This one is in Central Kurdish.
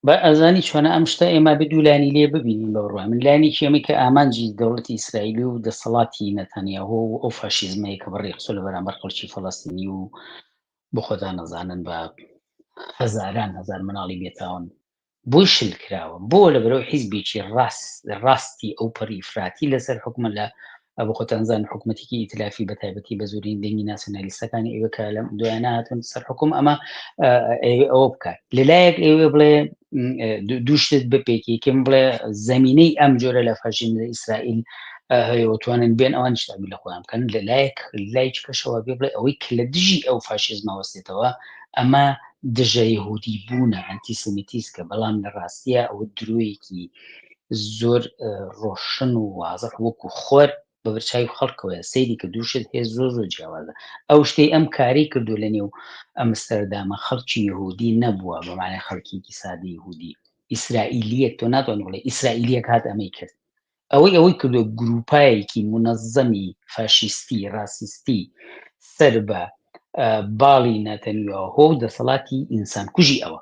بە ئەزانی چۆنە ئەم شتە ئێمە بە دوو لایەنی لێ ببینین بە بڕوای من لایەنێکی ئەمەی کە ئامانجی دەوڵەتی ئیسرائیلی و دەسەڵاتی نەتانیاهۆ و ئەو فاشیزمەیە کە بەڕێ خستووە لە بەرامبەر خەڵکی فەڵەستینی و بۆ خۆتان نەزانن بە هەزاران هەزار مناڵی بێتاوان بۆی شل کراوە بۆ لە بەرەو حیزبێکی ڕاست ڕاستی ئەو پەڕی ئیفراتی لەسەر حکومە لە بۆ خۆتان زان حکوومەتێکی ئیتلافی بە تایبەتی بە زۆرین دەنگی ناسیۆنالیستەکانی ئەوێ کە لەم دوایانە هاتون سەر حکوم ئەمە ئەوێ ئەوە بکات لەلایەک ئەوێ بڵێ دوو شتت بپێکی یەکەم بڵێ زمینەی ئەم جۆرە لە فاشیزم لە ئیسرائیل هەیە و توانن بێن ئەوان شتابی لە خۆیان بکەن لەلایەک لای کەشەوە بێ بڵێ ئەوەی کە لە دژی ئەو فاشیزمە وەستێتەوە ئەمە دژە یهودی بوونە ئەنتیسمیتیسکە بەڵام لە ڕاستیە ئەوە درۆیەکی زۆر ڕۆشن و وازح وەکو خۆر بە بەرچاوی خەڵکەوەیە سەیری کە دوو شت هەیە زۆر زۆر جیاوازە ئەو شتەی ئەم کاری کردو لە نێو ئەمستەردامە خەڵکی یهودی نەبووە بە معنای خەڵکیکی سادە یهودی ئیسرائیلیەک تۆ ناتوانانی بڵێ ئیسرائیلیەک هات ئەمەی کرد ئەوەی ئەوەی کردو گروپایەکی منەزەمی فاشیستی ڕاسیستی سەر بە باڵی ناتەنیاهۆ و دەسەڵاتی ئینسان کوژی ئەوە.